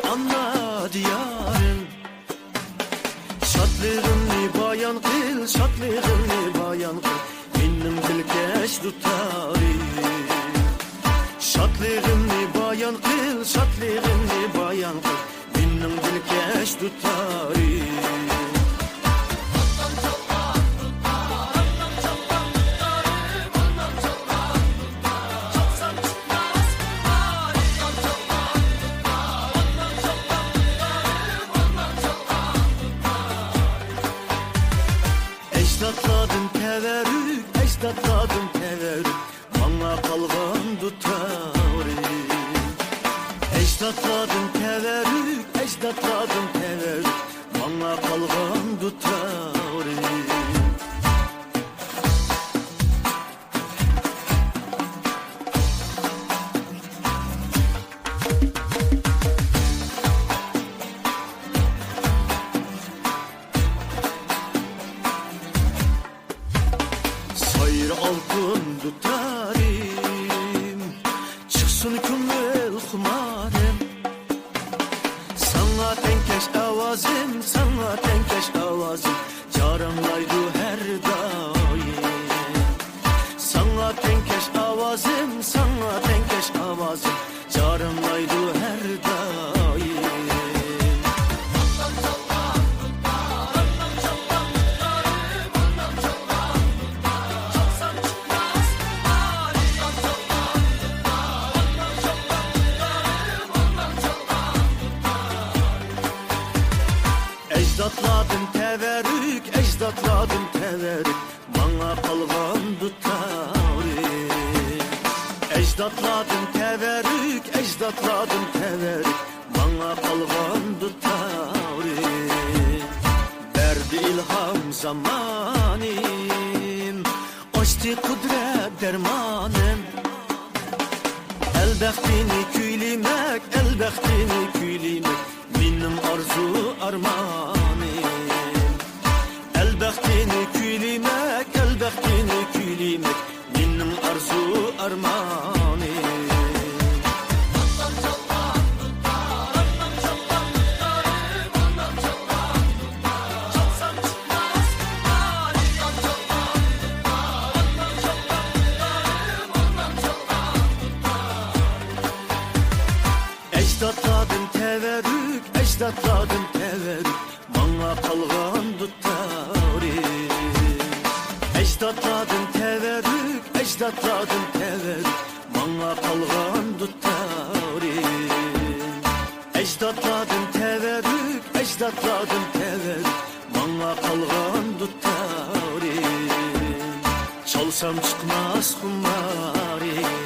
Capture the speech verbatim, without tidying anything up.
ئانا دىيارىم، شادلىقىمنى بايان قىل، شادلىقىمنى بايان قىل، مېنىڭ دىلكەش دۇتارىم. شادلىقىمنى بايان قىل، شادلىقىمنى بايان قىل، مېنىڭ دىلكەش دۇتارىم. ئەجدادلاردىن تەۋەررۈك، ئەجدادلاردىن تەۋەررۈك، ماڭا قالغان دۇتارىم. ئەجدادلاردىن تەۋەررۈك، ئەجدادلاردىن تەۋەررۈك، ماڭا قالغان دۇتارىم. سايرا ئالتۇن دۇتارىم، چىقسۇن كۆڭۈل خۇمارىم. ساڭا تەڭكەش ئاۋازىم، ساڭا تەڭكەش ئاۋازىم، جاراڭلايدۇ ھەر دائىم. ساڭا تەڭكەش ئاۋازىم، ساڭا تەڭكەش ئاۋازىم، جاراڭلايدۇ ھەر دائىم. ئەجدادلاردىن تەۋەررۈك، ئەجدادلاردىن تەۋەررۈك، ماڭا قالغان دۇتارىم. ئەجدادلاردىن تەۋەررۈك، ئەجدادلاردىن تەۋەررۈك، ماڭا قالغان دۇتارىم. بەردى ئىلھام زامانىم، ئاچتى قۇدرەت دەرمانىم. ئەل بەختىنى كۈيلىمەك، ئەل بەختىنى كۈيلىمەك، مېنىڭ ئارزۇ ئارمانىم. ئەل بەختىنى كۈيلىمەك، ئەل بەختىنى كۈيلىمەك، مېنىڭ ئارزۇ ئارمانىم. ئەجدادلاردىن تەۋەررۈك، ئەجدادلاردىن تەۋەررۈك، ماڭا قالغان دۇتارىم. ئەجدادلاردىن تەۋەررۈك، ئەجدادلاردىن تەۋەررۈك، ماڭا قالغان دۇتارىم. ئەجدادلاردىن تەۋەررۈك، ئەجدادلاردىن تەۋەررۈك، ماڭا قالغان دۇتارىم. چالسام چىقماس خۇمارىم.